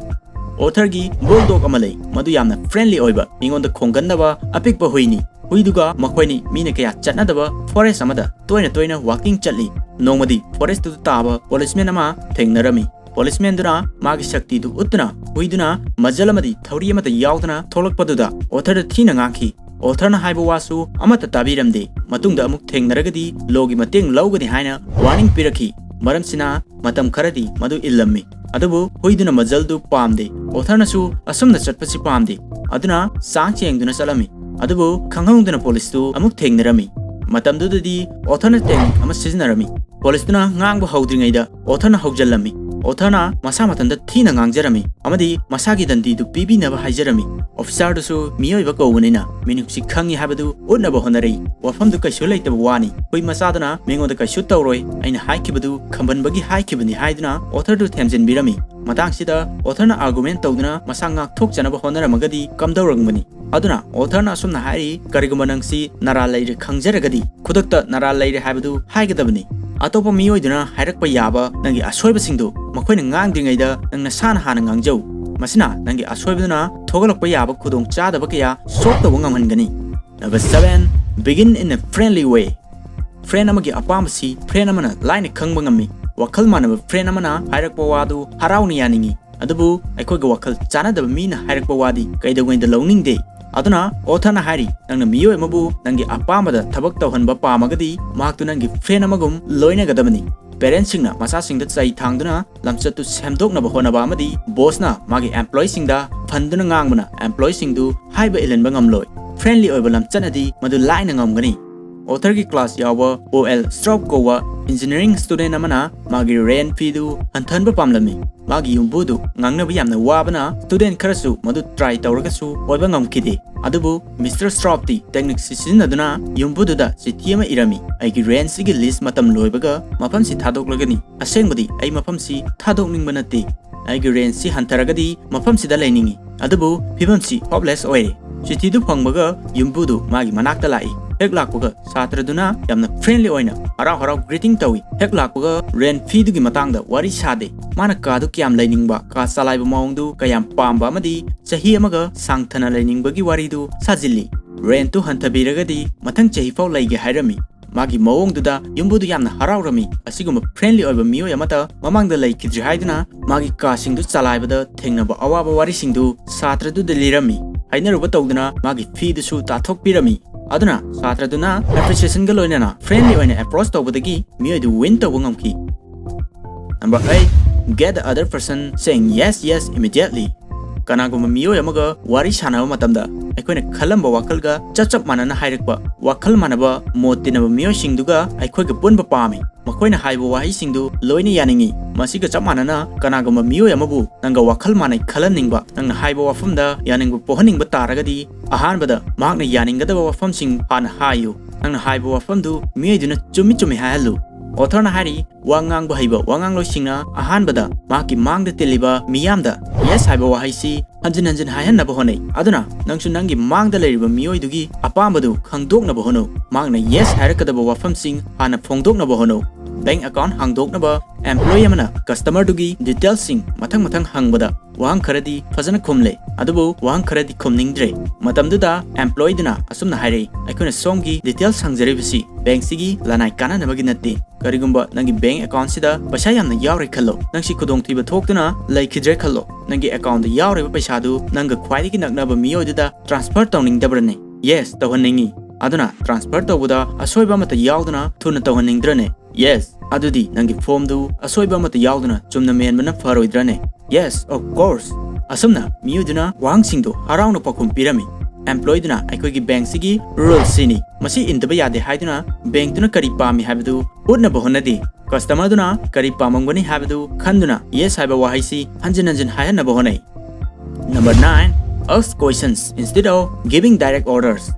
Authorꯒꯤ bulldog ꯑꯃ ꯂꯩ, ꯃꯗꯨ ꯌꯥꯝꯅ friendly ꯑꯣꯏꯕ, ꯃꯤꯉꯣꯟꯗ ꯈꯣꯡꯒꯟꯗꯕ ꯑꯄꯤꯛꯄ ꯍꯨꯏꯅꯤ꯫ ꯍꯨꯏꯗꯨꯒ ꯃꯈꯣꯏꯅꯤ ꯃꯤꯅ ꯀꯌꯥ ꯆꯠꯅꯗꯕ forest ꯑꯃꯗ ꯇꯣꯏꯅ ꯇꯣꯏꯅ walking ꯆꯠꯂꯤ꯫ ꯅꯣꯡꯃꯗꯤ forestꯇꯨꯗ ꯇꯥꯕ policeman ꯑꯃ ꯊꯦꯡꯅꯔꯝꯃꯤ꯫ Policemanꯗꯨꯅ ꯃꯥꯒꯤ ꯁꯛꯇꯤꯗꯨ ꯎꯠꯇꯨꯅ ꯍꯨꯏꯗꯨꯅ muzzle ꯑꯃꯗꯤ ꯊꯧꯔꯤ ꯑꯃꯠꯇ ꯌꯥꯎꯗꯅ ꯊꯣꯛꯂꯛꯄꯗꯨꯗ authorꯗ ꯊꯤꯅ ꯉꯥꯡꯈꯤ꯫ Authorꯅ ꯍꯥꯏꯕ ꯋꯥꯁꯨ ꯑꯃꯠꯇ ꯇꯥꯕꯤꯔꯝꯗꯦ꯫ ꯃꯇꯨꯡꯗ ꯑꯃꯨꯛ ꯊꯦꯡꯅꯔꯒꯗꯤ lawꯒꯤ ꯃꯇꯦꯡ ꯂꯧꯒꯅꯤ ꯍꯥꯏꯅ warning ꯄꯤꯔꯛꯈꯤ꯫ ꯃꯔꯝꯁꯤꯅ ꯃꯇꯝ ꯈꯔꯗꯤ ꯃꯗꯨ ꯏꯜꯂꯝꯃꯤ꯫ ꯑꯗꯨꯕꯨ ꯍꯨꯏꯗꯨꯅ muzzleꯗꯨ ꯄꯥꯝꯗꯦ꯫ Authorꯅꯁꯨ ꯑꯁꯨꯝꯅ ꯆꯠꯄꯁꯤ ꯄꯥꯝꯗꯦ꯫ ꯑꯗꯨꯅ chance ꯌꯦꯡꯗꯨꯅ ꯆꯠꯂꯝꯃꯤ꯫ ꯑꯗꯨꯕꯨ ꯈꯪꯍꯧꯗꯅ ꯄꯨꯂꯤꯁꯇꯨ ꯑꯃꯨꯛ ꯊꯦꯡꯅꯔꯝꯃꯤ꯫ ꯃꯇꯝꯗꯨꯗꯗꯤ ꯑꯣꯊꯔꯅ ꯇꯦꯛꯅꯤꯛ ꯑꯃ ꯁꯤꯖꯤꯟꯅꯔꯝꯃꯤ꯫ ꯄꯨꯂꯤꯁꯇꯨꯅ ꯉꯥꯡꯕ ꯍꯧꯗ꯭ꯔꯤꯉꯩꯗ ꯑꯣꯊꯔꯅ ꯍꯧꯖꯤꯜꯂꯝꯃꯤ꯫ ꯑꯣꯊꯔꯅ ꯃꯁꯥ ꯃꯊꯟꯇ ꯊꯤꯅ ꯉꯥꯡꯖꯔꯝꯃꯤ ꯑꯃꯗꯤ ꯃꯁꯥꯒꯤ ꯗꯟꯗꯤꯗꯨ ꯄꯤꯕꯤꯅꯕ ꯍꯥꯏꯖꯔꯝꯃꯤ꯫ ꯑꯣꯐꯤꯁꯥꯔꯗꯨꯁꯨ ꯃꯤꯑꯣꯏꯕ ꯀꯧꯕꯅꯤꯅ ꯃꯤꯅꯨꯡꯁꯤ ꯈꯪꯉꯤ ꯍꯥꯏꯕꯗꯨ ꯎꯠꯅꯕ ꯍꯣꯠꯅꯔꯛꯏ꯫ ꯋꯥꯐꯝꯗꯨ ꯀꯩꯁꯨ ꯂꯩꯇꯕ ꯋꯥꯅꯤ꯫ ꯍꯨꯏ ꯃꯆꯥꯗꯨꯅ ꯃꯤꯉꯣꯟꯗ ꯀꯩꯁꯨ ꯇꯧꯔꯣꯏ, ꯑꯩꯅ ꯍꯥꯏꯈꯤꯕꯗꯨ ꯈꯝꯕꯟꯕꯒꯤ ꯍꯥꯏꯈꯤꯕꯅꯤ ꯍꯥꯏꯗꯨꯅ ꯑꯣꯊꯔꯗꯨ ꯊꯦꯝꯖꯤꯟꯕꯤꯔꯝꯃꯤ꯫ ꯃꯇꯥꯡꯁꯤꯗ ꯑꯣꯊꯔꯅ ꯑꯥꯔꯒꯨꯃꯦꯟ ꯇꯧꯗꯨꯅ ꯃꯁꯥ ꯉꯥꯛꯊꯣꯛꯆꯅꯕ ꯍꯣꯠꯅꯔꯝꯃꯒꯗꯤ ꯀꯝꯗꯧꯔꯝꯒꯅꯤ? ꯑꯗꯨꯅ ꯑꯣꯊꯔꯅ ꯑꯁꯨꯝꯅ ꯍꯥꯏꯔꯤ, "ꯀꯔꯤꯒꯨꯝꯕ ꯅꯪꯁꯤ ꯅꯔꯥꯜ ꯂꯩꯔꯦ ꯈꯪꯖꯔꯒꯗꯤ ꯈꯨꯗꯛꯇ ꯅꯔꯥꯜ ꯂꯩꯔꯦ ꯍꯥꯏꯕꯗꯨ ꯍꯥꯏꯒꯗꯕꯅꯤ꯫ ꯑꯇꯣꯞꯄ ꯃꯤꯑꯣꯏꯗꯨꯅ ꯍꯥꯏꯔꯛꯄ ꯌꯥꯕ ꯅꯪꯒꯤ ꯑꯁꯣꯏꯕꯁꯤꯡꯗꯨ ꯃꯈꯣꯏꯅ ꯉꯥꯡꯗ꯭ꯔꯤꯉꯩꯗ ꯅꯪ ꯅꯁꯥꯅ ꯍꯥꯟꯅ ꯉꯥꯡꯖꯧ꯫ ꯃꯁꯤꯅ ꯅꯪꯒꯤ ꯑꯁꯣꯏꯕꯗꯨꯅ ꯊꯣꯛꯂꯛꯄ ꯌꯥꯕ ꯈꯨꯗꯣꯡꯆꯥꯗꯕ ꯀꯌꯥ ꯁꯣꯜꯕ ꯇꯧꯕ ꯉꯝꯍꯟꯒꯅꯤ"꯫ Number seven, begin in a friendly way. Friend ꯑꯃꯒꯤ ꯑꯄꯥꯝꯕꯁꯤ ꯐ꯭ꯔꯦꯟ ꯑꯃꯅ ꯂꯥꯏꯅ ꯈꯪꯕ ꯉꯝꯃꯤ꯫ ꯋꯥꯈꯜ ꯃꯥꯟꯅꯕ ꯐ꯭ꯔꯦꯟ ꯑꯃꯅ ꯍꯥꯏꯔꯛꯄ ꯋꯥꯗꯨ ꯍꯔꯥꯎꯅ ꯌꯥꯅꯤꯡꯏ, ꯑꯗꯨꯕꯨ ꯑꯩꯈꯣꯏꯒ ꯋꯥꯈꯜ ꯆꯥꯟꯅꯗꯕ ꯃꯤꯅ ꯍꯥꯏꯔꯛꯄ ꯋꯥꯗꯤ ꯀꯩꯗꯧꯉꯩꯗ ꯂꯧꯅꯤꯡꯗꯦ꯫ ꯑꯗꯨꯅ ꯑꯣꯊꯔꯅ ꯍꯥꯏꯔꯤ, ꯅꯪꯅ ꯃꯤꯑꯣꯏ ꯑꯃꯕꯨ ꯅꯪꯒꯤ ꯑꯄꯥꯝꯕꯗ ꯊꯕꯛ ꯇꯧꯍꯟꯕ ꯄꯥꯝꯃꯒꯗꯤ ꯃꯍꯥꯛꯇꯨ ꯅꯪꯒꯤ ꯐ꯭ꯔꯦꯟ ꯑꯃꯒꯨꯝ ꯂꯣꯏꯅꯒꯗꯕꯅꯤ꯫ ꯄꯦꯔꯦꯟꯁꯁꯤꯡꯅ ꯃꯆꯥꯁꯤꯡꯗ ꯆꯩ ꯊꯥꯡꯗꯨꯅ ꯂꯝꯆꯠꯇꯨ ꯁꯦꯝꯗꯣꯛꯅꯕ ꯍꯣꯠꯅꯕ ꯑꯃꯗꯤ ꯕꯣꯁꯅ ꯃꯥꯒꯤ ꯑꯦꯝꯄ꯭ꯂꯣꯌꯤꯁꯤꯡꯗ ꯐꯟꯗꯨꯅ ꯉꯥꯡꯕꯅ ꯑꯦꯝꯄ꯭ꯂꯣꯌꯤꯁꯤꯡꯗꯨ ꯍꯥꯏꯕ ꯏꯜꯍꯟꯕ ꯉꯝꯂꯣꯏ꯫ ꯐ꯭ꯔꯦꯟꯂꯤ ꯑꯣꯏꯕ ꯂꯝꯆꯠꯅꯗꯤ ꯃꯗꯨ ꯂꯥꯏꯅ ꯉꯝꯒꯅꯤ꯫ ꯑꯣꯊꯔꯒꯤ ꯀ꯭ꯂꯥꯁ ꯌꯥꯎꯕ ꯑꯣ ꯑꯦꯜ ꯁ꯭ꯇ꯭ꯔꯣꯞ ꯀꯧꯕ ꯏꯟꯖꯤꯅꯤꯌꯥꯔꯤꯡ ꯁ꯭ꯇꯨꯗꯦꯟ ꯑꯃꯅ ꯃꯥꯒꯤ ꯔꯦꯟꯠ ꯐꯤꯗꯨ ꯍꯟꯊꯍꯟꯕ ꯄꯥꯝꯂꯝꯃꯤ꯫ ꯃꯥꯒꯤ ꯌꯨꯝꯕꯨꯗꯨ ꯉꯥꯡꯅꯕ ꯌꯥꯝꯅ ꯋꯥꯕꯅ ꯁ꯭ꯇꯨꯗꯦꯟ ꯈꯔꯁꯨ ꯃꯗꯨ ꯇ꯭ꯔꯥꯏ ꯇꯧꯔꯒꯁꯨ ꯑꯣꯏꯕ ꯉꯝꯈꯤꯗꯦ꯫ ꯑꯗꯨꯕꯨ ꯃꯤꯁꯇꯔ ꯁ꯭ꯇ꯭ꯔꯣꯞꯇꯤ ꯇꯦꯛꯅꯤꯛꯁꯤ ꯁꯤꯖꯤꯟꯅꯗꯨꯅ ꯌꯨꯝꯕꯨꯗꯨꯗ ꯆꯤꯊꯤ ꯑꯃ ꯏꯔꯝꯃꯤ, "ꯑꯩꯒꯤ ꯔꯦꯟꯠꯁꯤꯒꯤ ꯂꯤꯁ ꯃꯇꯝ ꯂꯣꯏꯕꯒ ꯃꯐꯝꯁꯤ ꯊꯥꯗꯣꯛꯂꯒꯅꯤ꯫ ꯑꯁꯦꯡꯕꯗꯤ ꯑꯩ ꯃꯐꯝꯁꯤ ꯊꯥꯗꯣꯛꯅꯤꯡꯕ ꯅꯠꯇꯦ꯫ ꯑꯩꯒꯤ ꯔꯦꯟꯠꯁꯤ ꯍꯟꯊꯔꯒꯗꯤ ꯃꯐꯝꯁꯤꯗ ꯂꯩꯅꯤꯡꯏ꯫ ꯑꯗꯨꯕꯨ ꯐꯤꯕꯝꯁꯤ ꯍꯣꯞꯂꯦꯁ ꯑꯣꯏꯔꯦ"꯫ ꯆꯤꯊꯤꯗꯨ ꯐꯪꯕꯒ ꯌꯨꯝꯕꯨꯗꯨ ꯃꯥꯒꯤ ꯃꯅꯥꯛꯇ ꯂꯥꯛꯏ꯫ ꯍꯦꯛ ꯂꯥꯛꯄꯒ ꯁꯥꯇ꯭ꯔꯗꯨꯅ ꯌꯥꯝꯅ ꯐ꯭ꯔꯦꯟꯂꯤ ꯑꯣꯏꯅ ꯍꯔꯥꯎ ꯍꯔꯥꯎ ꯒ꯭ꯔꯤꯇꯤꯡ ꯇꯧꯏ꯫ ꯍꯦꯛ ꯂꯥꯛꯄꯒ ꯔꯦꯟꯠ ꯐꯤꯗꯨꯒꯤ ꯃꯇꯥꯡꯗ ꯋꯥꯔꯤ ꯁꯥꯗꯦ꯫ ꯃꯥꯅ ꯀꯥꯗꯨ ꯀꯌꯥꯝ ꯂꯩꯅꯤꯡꯕ, ꯀꯥ ꯆꯂꯥꯏꯕ ꯃꯑꯣꯡꯗꯨ ꯀꯌꯥꯝ ꯄꯥꯝꯕ ꯑꯃꯗꯤ ꯆꯍꯤ ꯑꯃꯒ ꯁꯥꯡꯊꯅ ꯂꯩꯅꯤꯡꯕꯒꯤ ꯋꯥꯔꯤꯗꯨ ꯁꯥꯖꯤꯜꯂꯤ꯫ ꯔꯦꯟꯠꯇꯨ ꯍꯟꯊꯕꯤꯔꯒꯗꯤ ꯃꯊꯪ ꯆꯍꯤ ꯐꯥꯎ ꯂꯩꯒꯦ ꯍꯥꯏꯔꯝꯃꯤ꯫ ꯃꯥꯒꯤ ꯃꯑꯣꯡꯗꯨꯗ ꯌꯨꯝꯕꯨꯗꯨ ꯌꯥꯝꯅ ꯍꯔꯥꯎꯔꯝꯃꯤ꯫ ꯑꯁꯤꯒꯨꯝꯕ ꯐ꯭ꯔꯦꯟꯂꯤ ꯑꯣꯏꯕ ꯃꯤꯑꯣꯏ ꯑꯃꯠꯇ ꯃꯃꯥꯡꯗ ꯂꯩꯈꯤꯗ꯭ꯔꯤ ꯍꯥꯏꯗꯨꯅ ꯃꯥꯒꯤ ꯀꯥꯁꯤꯡꯗꯨ ꯆꯂꯥꯏꯕꯗ ꯊꯦꯡꯅꯕ ꯑꯋꯥꯕ ꯋꯥꯔꯤꯁꯤꯡꯗꯨ ꯁꯥꯇ꯭ꯔꯗꯨꯗ ꯂꯤꯔꯝꯃꯤ꯫ ꯍꯥꯏꯅꯔꯨꯕ ꯇꯧꯗꯨꯅ ꯃꯥꯒꯤ ꯐꯤꯗꯨꯁꯨ ꯇꯥꯊꯣꯛꯄꯤꯔꯝꯃꯤ꯫ ꯑꯗꯨꯅ ꯁꯥꯇ꯭ꯔꯗꯨꯅ ꯑꯦꯄ꯭ꯔꯤꯁꯤꯌꯦꯁꯟꯒ ꯂꯣꯏꯅꯅ ꯐ꯭ꯔꯦꯟꯂꯤ ꯑꯣꯏꯅ ꯑꯦꯄ꯭ꯔꯣꯆ ꯇꯧꯕꯗꯒꯤ ꯃꯤꯑꯣꯏꯗꯨ ꯋꯤꯟ ꯇꯧꯕ ꯉꯝꯈꯤ꯫ Number eight, get the other person saying yes, yes immediately. ꯀꯅꯥꯒꯨꯝꯕ ꯃꯤꯑꯣꯏ ꯑꯃꯒ ꯋꯥꯔꯤ ꯁꯥꯟꯅꯕ ꯃꯇꯝꯗ ꯑꯩꯈꯣꯏꯅ ꯈꯜꯂꯝꯕ ꯋꯥꯈꯜꯒ ꯆꯞ ꯆꯞ ꯃꯥꯟꯅꯅ ꯍꯥꯏꯔꯛꯄ, ꯋꯥꯈꯜ ꯃꯥꯟꯅꯕ ꯃꯣꯠ ꯇꯤꯟꯅꯕ ꯃꯤꯑꯣꯏꯁꯤꯡꯗꯨꯒ ꯑꯩꯈꯣꯏꯒ ꯄꯨꯟꯕ ꯄꯥꯝꯃꯤ꯫ ꯃꯈꯣꯏꯅ ꯍꯥꯏꯕ ꯋꯥꯍꯩꯁꯤꯡꯗꯨ ꯂꯣꯏꯅ ꯌꯥꯅꯤꯡꯏ꯫ ꯃꯁꯤꯒ ꯆꯞ ꯃꯥꯟꯅꯅ ꯀꯅꯥꯒꯨꯝꯕ ꯃꯤꯑꯣꯏ ꯑꯃꯕꯨ ꯅꯪꯒ ꯋꯥꯈꯜ ꯃꯥꯟꯅꯩ ꯈꯜꯍꯟꯅꯤꯡꯕ, ꯅꯪꯅ ꯍꯥꯏꯕ ꯋꯥꯐꯝꯗ ꯌꯥꯅꯤꯡꯕ ꯄꯣꯛꯍꯟꯅꯤꯡꯕ ꯇꯥꯔꯒꯗꯤ, ꯑꯍꯥꯟꯕꯗ ꯃꯍꯥꯛꯅ ꯌꯥꯅꯤꯡꯒꯗꯕ ꯋꯥꯐꯝꯁꯤꯡ ꯍꯥꯟꯅ ꯍꯥꯏꯌꯨ꯫ ꯅꯪꯅ ꯍꯥꯏꯕ ꯋꯥꯐꯝꯗꯨ ꯃꯤꯑꯣꯏꯗꯨꯅ ꯆꯨꯝꯃꯤ ꯆꯨꯝꯃꯤ ꯍꯥꯏꯍꯜꯂꯨ꯫ Authorꯅ ꯍꯥꯏꯔꯤ, ꯋꯥ ꯉꯥꯡꯕ ꯍꯩꯕ ꯋꯥꯉꯥꯡꯂꯣꯏꯁꯤꯡꯅ ꯑꯍꯥꯟꯕꯗ ꯃꯍꯥꯛꯀꯤ ꯃꯥꯡꯗ ꯇꯤꯜꯂꯤꯕ ꯃꯤꯌꯥꯝꯗ yes ꯍꯥꯏꯕ ꯋꯥꯍꯩꯁꯤ ꯍꯟꯖꯤꯟ ꯍꯟꯖꯤꯟ ꯍꯥꯏꯍꯟꯅꯕ ꯍꯣꯠꯅꯩ꯫ ꯑꯗꯨꯅ ꯅꯪꯁꯨ ꯅꯪꯒꯤ ꯃꯥꯡꯗ ꯂꯩꯔꯤꯕ ꯃꯤꯑꯣꯏꯗꯨꯒꯤ ꯑꯄꯥꯝꯕꯗꯨ ꯈꯪꯗꯣꯛꯅꯕ ꯍꯣꯠꯅꯧ꯫ ꯃꯍꯥꯛꯅ yes ꯍꯥꯏꯔꯛꯀꯗꯕ ꯋꯥꯐꯝꯁꯤꯡ ꯍꯥꯟꯅ ꯐꯣꯡꯗꯣꯛꯅꯕ ꯍꯣꯠꯅꯧ꯫ Bank account ꯍꯥꯡꯗꯣꯛꯅꯕ employee ꯑꯃꯅ customerꯗꯨꯒꯤ detailsꯁꯤꯡ ꯃꯊꯪ ꯃꯊꯪ ꯍꯪꯕꯗ ꯋꯥꯍꯪ ꯈꯔꯗꯤ ꯐꯖꯅ ꯈꯨꯝꯂꯦ, ꯑꯗꯨꯕꯨ ꯋꯥꯍꯪ ꯈꯔꯗꯤ ꯈꯨꯝꯅꯤꯡꯗ꯭ꯔꯦ꯫ ꯃꯇꯝꯗꯨꯗ employeeꯗꯨꯅ ꯑꯁꯨꯝꯅ ꯍꯥꯏꯔꯛꯏ, "ꯑꯩꯈꯣꯏꯅ ꯁꯣꯝꯒꯤ details ꯍꯪꯖꯔꯤꯕꯁꯤ bankꯁꯤꯒꯤ ꯂꯅꯥꯏ ꯀꯥꯟꯅꯅꯕꯒꯤ ꯅꯠꯇꯦ꯫ ꯀꯔꯤꯒꯨꯝꯕ ꯅꯪꯒꯤ bank accountꯁꯤꯗ ꯄꯩꯁꯥ ꯌꯥꯝꯅ ꯌꯥꯎꯔꯦ ꯈꯜꯂꯣ, ꯅꯪꯁꯤ ꯈꯨꯗꯣꯡꯊꯤꯕ ꯊꯣꯛꯇꯨꯅ ꯂꯩꯈꯤꯗ꯭ꯔꯦ ꯈꯜꯂꯣ, ꯅꯪꯒꯤ accountꯇ ꯌꯥꯎꯔꯤꯕ ꯄꯩꯁꯥꯗꯨ ꯅꯪꯒ ꯈ꯭ꯋꯥꯏꯗꯒꯤ ꯅꯛꯅꯕ ꯃꯤꯑꯣꯏꯗꯨꯗ transfer ꯇꯧꯅꯤꯡꯗꯕ꯭ꯔꯅꯦ?" Yes ꯇꯧꯍꯟꯅꯤꯡꯏ꯫ ꯑꯗꯨꯅ transfer ꯇꯧꯕꯗ ꯑꯁꯣꯏꯕ ꯑꯃꯠꯇ ꯌꯥꯎꯗꯅ ꯊꯨꯅ ꯇꯧꯍꯟꯅꯤꯡꯗ꯭ꯔꯅꯦ? Yes꯫ ꯑꯗꯨꯗꯤ ꯅꯪꯒꯤ formꯗꯨ ꯑꯁꯣꯏꯕ ꯑꯃꯠꯇ ꯌꯥꯎꯗꯅ ꯆꯨꯝꯅ ꯃꯦꯟꯕꯅ ꯐꯔꯣꯏꯗ꯭ꯔꯅꯦ? Yes, of course꯫ ꯑꯁꯨꯝꯅ ꯃꯤꯑꯣꯏꯗꯨꯅ ꯋꯥꯍꯪꯁꯤꯡꯗꯨ ꯍꯔꯥꯎꯅ ꯄꯥꯎꯈꯨꯝ ꯄꯤꯔꯝꯃꯤ꯫ Employeeꯗꯨꯅ ꯑꯩꯈꯣꯏꯒꯤ bankꯁꯤꯒꯤ ruleꯁꯤꯅꯤ, ꯃꯁꯤ ꯏꯟꯗꯕ ꯌꯥꯗꯦ ꯍꯥꯏꯗꯨꯅ bankꯇꯨꯅ ꯀꯔꯤ ꯄꯥꯝꯃꯤ ꯍꯥꯏꯕꯗꯨ ꯎꯠꯅꯕ ꯍꯣꯠꯅꯗꯦ꯫ Customerꯗꯨꯅ ꯀꯔꯤ ꯄꯥꯝꯃꯝꯒꯅꯤ ꯍꯥꯏꯕꯗꯨ ꯈꯟꯗꯨꯅ yes ꯍꯥꯏꯕ ꯋꯥꯍꯩꯁꯤ ꯍꯟꯖꯤꯟ ꯍꯟꯖꯤꯟ ꯍꯥꯏꯍꯟꯅꯕ ꯍꯣꯠꯅꯩ꯫ Number nine, ask questions instead of giving direct orders.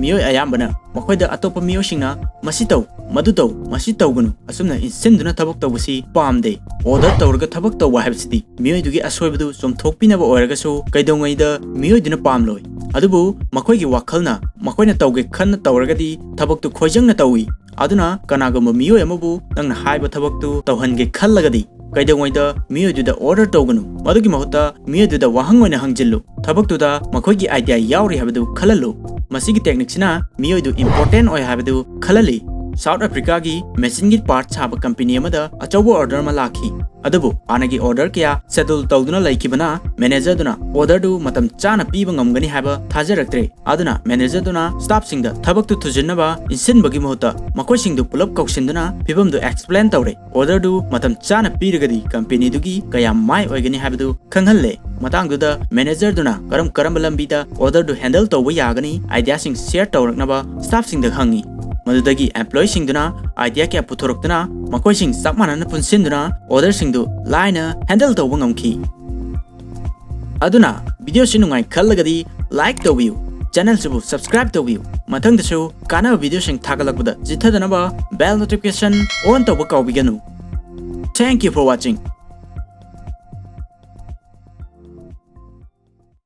ꯃꯤꯑꯣꯏ ꯑꯌꯥꯝꯕꯅ ꯃꯈꯣꯏꯗ ꯑꯇꯣꯞꯄ ꯃꯤꯑꯣꯏꯁꯤꯡꯅ "ꯃꯁꯤ ꯇꯧ, ꯃꯗꯨ ꯇꯧ, ꯃꯁꯤ ꯇꯧꯒꯅꯨ" ꯑꯁꯨꯝꯅ ꯏꯟꯁꯤꯟꯗꯨꯅ ꯊꯕꯛ ꯇꯧꯕꯁꯤ ꯄꯥꯝꯗꯦ꯫ Order ꯇꯧꯔꯒ ꯊꯕꯛ ꯇꯧꯕ ꯍꯥꯏꯕꯁꯤꯗꯤ ꯃꯤꯑꯣꯏꯗꯨꯒꯤ ꯑꯁꯣꯏꯕꯗꯨ ꯆꯨꯝꯊꯣꯛꯄꯤꯅꯕ ꯑꯣꯏꯔꯒꯁꯨ ꯀꯩꯗꯧꯉꯩꯗ ꯃꯤꯑꯣꯏꯗꯨꯅ ꯄꯥꯝꯂꯣꯏ꯫ ꯑꯗꯨꯕꯨ ꯃꯈꯣꯏꯒꯤ ꯋꯥꯈꯜꯅ ꯃꯈꯣꯏꯅ ꯇꯧꯒꯦ ꯈꯟꯅ ꯇꯧꯔꯒꯗꯤ ꯊꯕꯛꯇꯨ ꯈꯣꯏꯖꯪꯅ ꯇꯧꯏ꯫ ꯑꯗꯨꯅ ꯀꯅꯥꯒꯨꯝꯕ ꯃꯤꯑꯣꯏ ꯑꯃꯕꯨ ꯅꯪꯅ ꯍꯥꯏꯕ ꯊꯕꯛꯇꯨ ꯇꯧꯍꯟꯒꯦ ꯈꯜꯂꯒꯗꯤ ꯀꯩꯗꯧꯉꯩꯗ ꯃꯤꯑꯣꯏꯗꯨꯗ order ꯇꯧꯒꯅꯨ꯫ ꯃꯗꯨꯒꯤ ꯃꯍꯨꯠꯇ ꯃꯤꯑꯣꯏꯗꯨꯗ ꯋꯥꯍꯪ ꯑꯣꯏꯅ ꯍꯪꯖꯤꯜꯂꯨ꯫ ꯊꯕꯛꯇꯨꯗ ꯃꯈꯣꯏꯒꯤ idea ꯌꯥꯎꯔꯤ ꯍꯥꯏꯕꯗꯨ ꯈꯜꯍꯜꯂꯨ꯫ ꯃꯁꯤꯒꯤ techniqueꯁꯤꯅ ꯃꯤꯑꯣꯏꯗꯨ important ꯑꯣꯏ ꯍꯥꯏꯕꯗꯨ ꯈꯜꯍꯜꯂꯤ꯫ ꯁꯥꯎꯠ ꯑꯐ꯭ꯔꯤꯀꯥꯒꯤ ꯃꯦꯆꯤꯟꯒꯤ ꯄꯥꯔꯠ ꯁꯥꯕ ꯀꯝꯄꯦꯅꯤ ꯑꯃꯗ ꯑꯆꯧꯕ ꯑꯣꯔꯗꯔ ꯑꯃ ꯂꯥꯛꯈꯤ꯫ ꯑꯗꯨꯕꯨ ꯍꯥꯟꯅꯒꯤ ꯑꯣꯔꯗꯔ ꯀꯌꯥ ꯁꯦꯗ꯭ꯌꯨꯜ ꯇꯧꯗꯨꯅ ꯂꯩꯈꯤꯕꯅ ꯃꯦꯅꯦꯖꯔꯗꯨꯅ ꯑꯣꯔꯗꯔꯗꯨ ꯃꯇꯝ ꯆꯥꯅ ꯄꯤꯕ ꯉꯝꯒꯅꯤ ꯍꯥꯏꯕ ꯊꯥꯖꯔꯛꯇ꯭ꯔꯦ꯫ ꯑꯗꯨꯅ ꯃꯦꯅꯦꯖꯔꯗꯨꯅ ꯁ꯭ꯇꯥꯐꯁꯤꯡꯗ ꯊꯕꯛꯇꯨ ꯊꯨꯖꯤꯟꯅꯕ ꯏꯟꯁꯤꯟꯕꯒꯤ ꯃꯍꯨꯠꯇ ꯃꯈꯣꯏꯁꯤꯡꯗꯨ ꯄꯨꯂꯞ ꯀꯧꯁꯤꯟꯗꯨꯅ ꯐꯤꯕꯝꯗꯨ ꯑꯦꯛꯁꯄ꯭ꯂꯦꯟ ꯇꯧꯔꯦ꯫ ꯑꯣꯔꯗꯔꯗꯨ ꯃꯇꯝ ꯆꯥꯅ ꯄꯤꯔꯒꯗꯤ ꯀꯝꯄꯦꯅꯤꯗꯨꯒꯤ ꯀꯌꯥꯝ ꯃꯥꯏ ꯑꯣꯏꯒꯅꯤ ꯍꯥꯏꯕꯗꯨ ꯈꯪꯍꯜꯂꯦ꯫ ꯃꯇꯥꯡꯗꯨꯗ ꯃꯦꯅꯦꯖꯔꯗꯨꯅ ꯀꯔꯝ ꯀꯔꯝꯕ ꯂꯝꯕꯤꯗ ꯑꯣꯔꯗꯔꯗꯨ ꯍꯦꯟꯗꯜ ꯇꯧꯕ ꯌꯥꯒꯅꯤ ꯑꯥꯏꯗꯤꯌꯥꯁꯤꯡ ꯁꯤꯌꯔ ꯇꯧꯔꯛꯅꯕ ꯁ꯭ꯇꯥꯐꯁꯤꯡꯗ ꯍꯪꯉꯤ꯫ ꯃꯗꯨꯗꯒꯤ ꯑꯦꯝꯄ꯭ꯂꯣꯌꯤꯁꯤꯡꯗꯨꯅ ꯑꯥꯏꯗꯤꯌꯥ ꯀꯌꯥ ꯄꯨꯊꯣꯔꯛꯇꯨꯅ ꯃꯈꯣꯏꯁꯤꯡ ꯆꯞ ꯃꯥꯟꯅꯅ ꯄꯨꯟꯁꯤꯟꯗꯨꯅ ꯑꯣꯔꯗꯔꯁꯤꯡꯗꯨ ꯂꯥꯏꯅ ꯍꯦꯟꯗꯜ ꯇꯧꯕ ꯉꯝꯈꯤ꯫ ꯑꯗꯨꯅ ꯚꯤꯗꯤꯑꯣꯁꯤ ꯅꯨꯡꯉꯥꯏ ꯈꯜꯂꯒꯗꯤ ꯂꯥꯏꯛ ꯇꯧꯕꯤꯌꯨ, ꯆꯦꯅꯦꯜꯁꯤꯕꯨ ꯁꯕꯁꯀ꯭ꯔꯥꯏꯕ ꯇꯧꯕꯤꯌꯨ꯫ ꯃꯊꯪꯗꯁꯨ ꯀꯥꯟꯅꯕ ꯚꯤꯗꯤꯑꯣꯁꯤꯡ ꯊꯥꯒꯠꯂꯛꯄꯗ ꯆꯤꯠꯊꯗꯅꯕ ꯕꯦꯜ ꯅꯣꯇꯤꯐꯤꯀꯦꯁꯟ ꯑꯣꯟ ꯇꯧꯕ ꯀꯥꯎꯕꯤꯒꯅꯨ꯫ Thank you for watching.